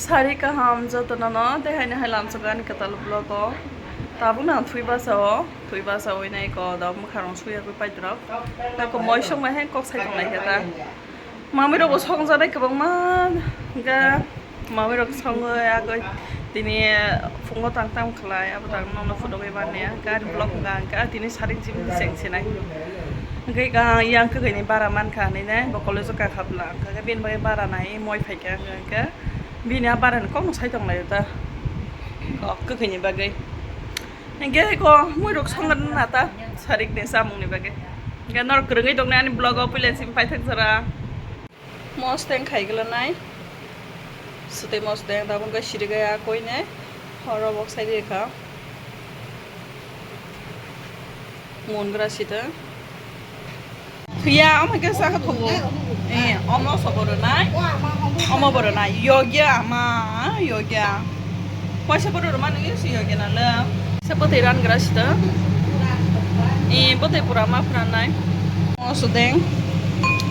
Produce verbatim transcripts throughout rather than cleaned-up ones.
Sari kaham jotono no, tei haino hai lamsogo ani kwtal vlog o. Tabuk no ang thui basa o, thui basa o nai ko da mwkhang rok suya gwi paidrok. Tako moi song bai hai kok sai tong lai khe ta. Mami rok bo song jadai kwbangma ga. Mami rok song oi agoi tini phungo tang tam khlai abo tang nono photo bai ban ya. Ga ani vlog ga ga tini sari jim seng sinai. Hwnkhe ga yang kwkhwini bara mankha hinwi nai bo college o kakha bwla hwnkhe bini bagwi bara nai moi phaikha hwnkhe. Bini a barani kokno sai tong laio ta. Kok kwkhwini bagwi. Hwnkhe ko muirok songna ta sarik ni samungni bagwi. Hwnkhe norok kwrwngwi tongnai ani vlog o puila simi paithak jora. Mosteng khai gwlanai. Swtwi mosteng tabuk hwnkhe sirigai a koine. Horo bok sai rikha. Mungra sita. Thuya, omo khe sakha thubu. Eh, omo sobo rwnai. Omo bo rwnai. Yogya ama, yogya. Waisa bo rwma nungya si yogya nalo. Sa bwtwi rangra sita. Eh, bwtwi pura ma phranai. Omo sudeng.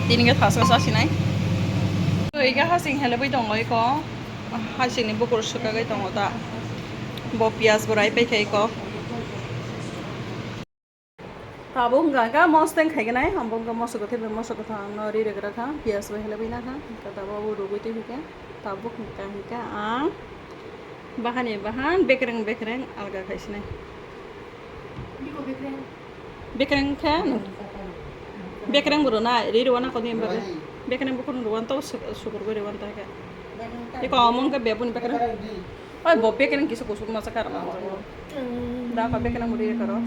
Tini khe thasa sa sinai. Ega hasing hele bwi tongo eko. Hasing ni bukur swkagwi tongo ta. Bo piyaj bo rai paikha eko. Tabuk hwnkha hwnkha mosteng khaiganai, abo hwnkha moso kwthwi bai moso kwthang no ri rwgra kha, piyaj bai helebwi nakha, hwnkha tabuk abo rwgwi twi hwnkhe tabuk hwnkha hwnkha ang bahani bahan bekreng bekreng alga khaisinai. Bekreng khe bekreng bo rwnai, ri rwna kodi bagwi bekreng bukhuk rwna to sukur gwi rwna ta khe. Eko omo hwnkhe bebuni bekreng. Oi, bo bekereng kisa kusuk masa karang ang jago. Da ka bekereng muri karo.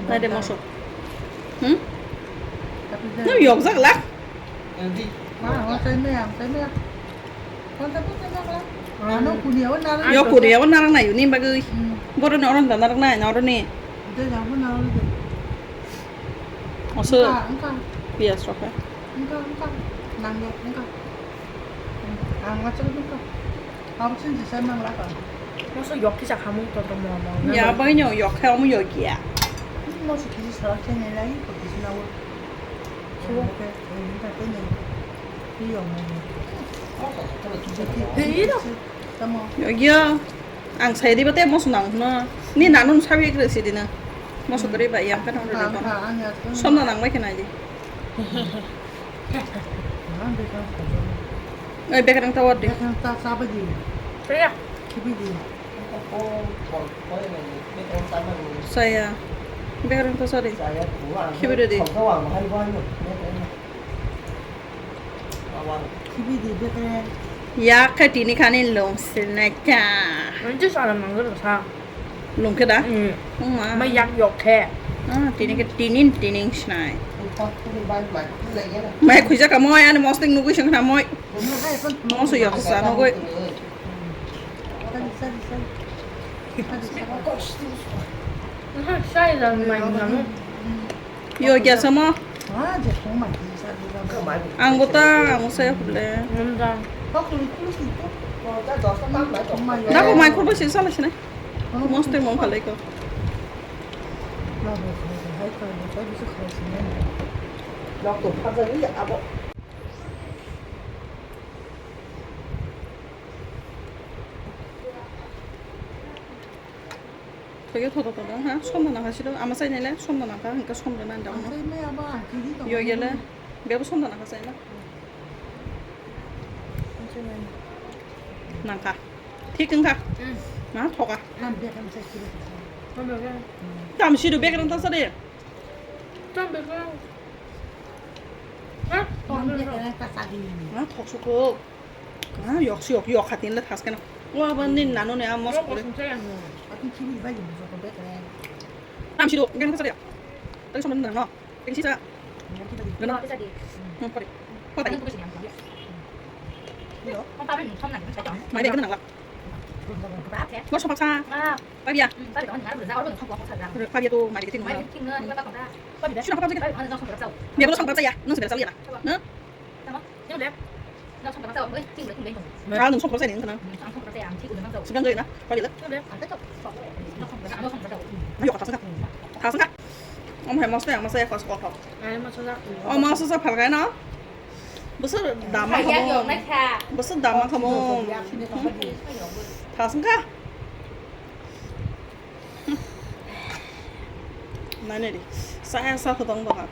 Nai de moso. Hmm? No yok jak lak. Yok kuria o narang nai uni bagwi. Boroni oron da narang nai noroni. Oso piyas rok hai. Wngkha, wngkha. Nangya, wngkha. Ang machang wngkha. Abo chini jesa nang lakha. Moso yok kisa khamung to to mo mo. Ya bai no yok kha mo yok ya. Moso kisi salak chini lai ko kisi na wo. Suwo. Ke, eh, ta pe ne. Iyo mo. Hei, iro. Tamo. Yok ya. Ang sai riba tei moso nang hwno. Ni nanu sabi kre si dina. Moso kwrwi ba yang kano rwdi kono. Somno nang bai khe nai di. Oi bekereng ta wardi. Bekereng ta sabi di. Saya. Khibi di. Saya. Bekereng ta sari. Khibi di. Khibi di bekereng. Ya khe tini khani lung sinai ta. Nanti salam manggil sa. Lungkhe da? Hmm. Wngma. Mai yak yok khe. Ah, tini khe tinin tining sinai. Mai khuijak ka moi ani mosting nugui sing khna moi. Moso yok sa nugui. Aha, sai lang mai nanu. Yo, ya sama. Ang gota, ang saya pule. Nunda. Dako mai khorba sisa la sini. Moste mong khalai ko. Kaya thodo thodo ha, som da nangha siro, ama sai nai le, som da nangha, hingka som da nang da. Yo gele, bebo som da nangha sai na. Nangha. Thik wngkha. Hmm. Na thoka. Tam siro bekrang ta sari. Tam bekrang. Ha? Na thok suko. Ah, yok si yok, yok hatin le thas kena. Wa ban nin nanu ne amos kore. Tam siro, gan ka sari. Tadi sama nang no. Tadi sisa. Gana. Hmm, kore. Kota. Mai de kena nang la. Mo so paksa. Pabia. Pabia to mai de ting. Sino kapam sike. Dia belum sampai saya. Nung sebelah saya. Nah. Kal nung songkoro sai nung kana. Sekarang gaya na, kali lah. Ayo kata sengka. Kata sengka. Om hai mas yang mas ya kos kos. Oh mas sa phalkai na. Besar dama kamu. Besar dama kamu. Kata sengka. Nai nai di. Saya sa khotong dong.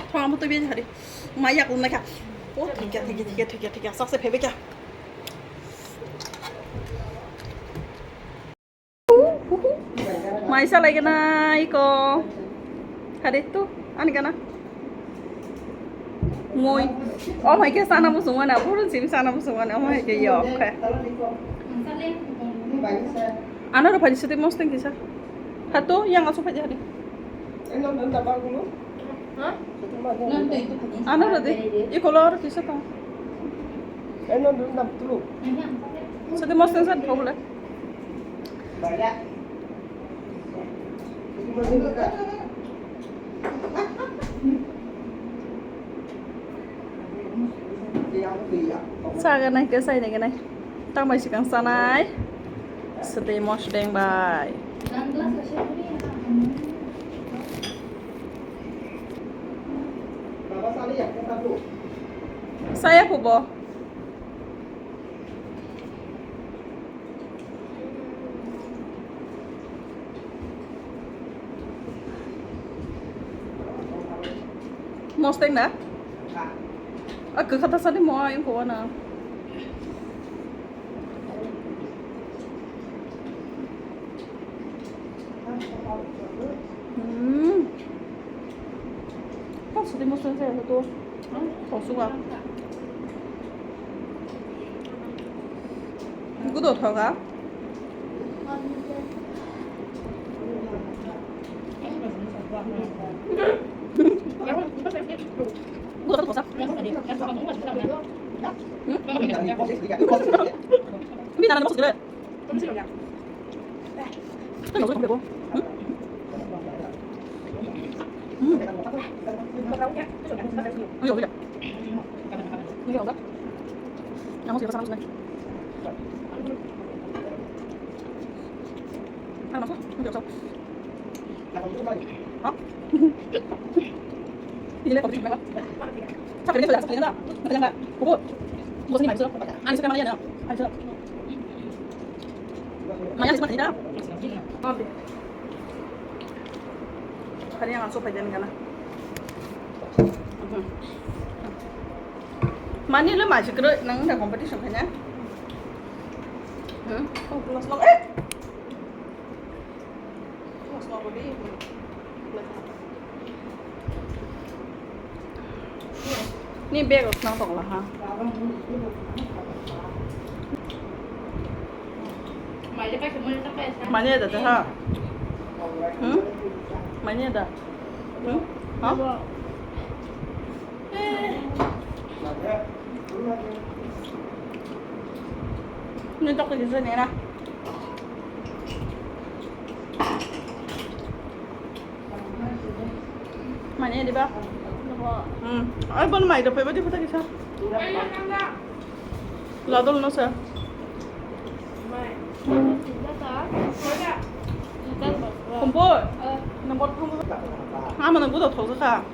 Thong amo twi bini hari. Mai yak lumai kha. O thikya thikya thikya thikya thikya sakse phebe kya. Mai salai gana iko. Hari tu ani gana. Moi. Oh my god, sana musung mana? Burun sini sana musung mana? Oh my god, yo. Okay. Ano ro phai sidi mosteng kisa. Hato yang aso phai hari. Ano ro de. Iko lo ro kisa to. Sidi mosteng sa thok le. Saganai ke sai nai ganai. Tamai sikang sanai. Sete mos deng bai. Saya kubo. Mosteng na? A kwkha ta sani mo ayung ko na. Hmm. Kok sudi mosteng saya tu. Thok suka. Gudo thoga. Gudo thoga. Hmm? Ini nana masuk dulu. Maya sih mah tidak. Hari yang langsung pajan kana. Mani lo masih kero nang na competition kanya. Hmm, oh, kelas lo eh. Ni bag rok nang tong la ha. Mani ada dah ha. Hmm? Mani ada. Hmm? Ha? Ni tok ke jisa ni na. Mani di ba? Hmm. Ai bon mai do pe ba di puta kisa. Ladol no sa. Kumpul. Nombor thang. Ama nang buda thok ka.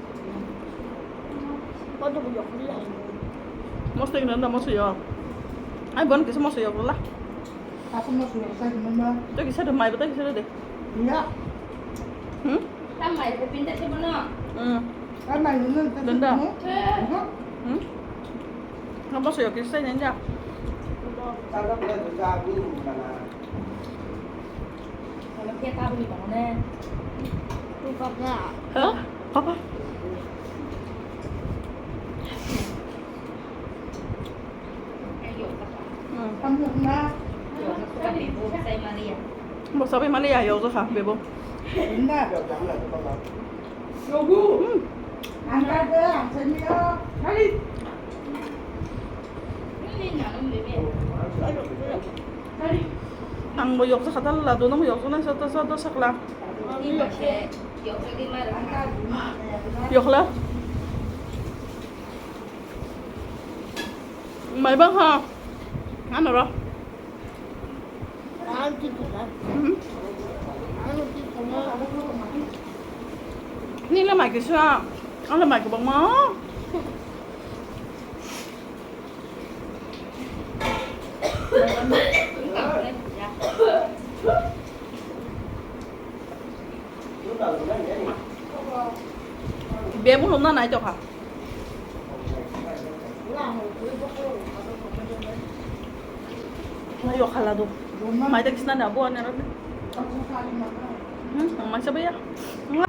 Mosto ina nda mosto yo. Ai bon kisa mosto yo la. Asam no suya sai gimana? Tei kisa de mai, tei kisa de. Iya. Hmm? Tam mai ko pinta se bono. Hmm. Kan mai ni nang. Denda. Hmm? Hmm? Nang boso yo kisa nang ja. Kalau dia tak beli mana? Kalau dia tak beli mana? Tu papa. Hah? Papa? Bo sabai mali ya, yokjakha bebo. Ang bo yokjakha tal la, dono bo yokjaknai sa ta sa ta sakla. Yokla. Mai bang ha. Ano ro. Hmm. Nila mai kisa. Ano mai kisa bang ma. Bebo hwnna naitokha. Nayo khala do. Mai tak sina na bo anero. Hmm, mai sa baya. Hmm.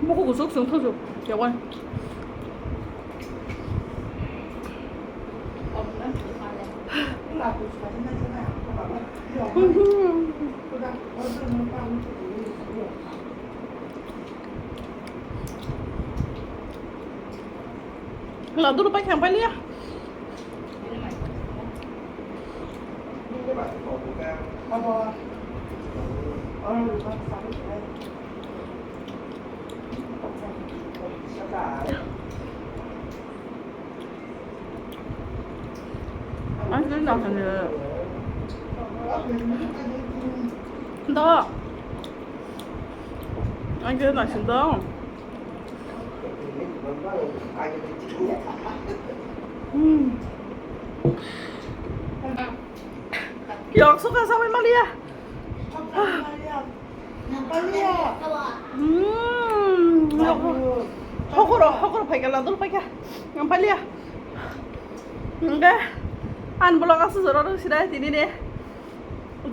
Mokol kusuk sung thusuk, ya wan. Laddu rw paikha, ang pailiya. Ang sini nang sini. Do. Ang sini nang sini do. Hmm. Yok suka sampai malia. Hmm. Hokoro, hokoro paika, ladur paika. Yang palia. Enggak. An blog asu zoro sida tini de.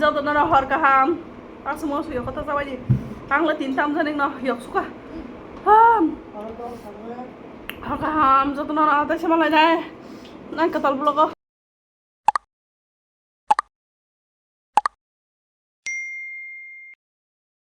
Joto noro hor kaham. Asmo suyo kota sabai di. Ang le tin tam janing no yok suka. Han. Hor kaham joto noro ata sama lai dai. Nang katal blogo.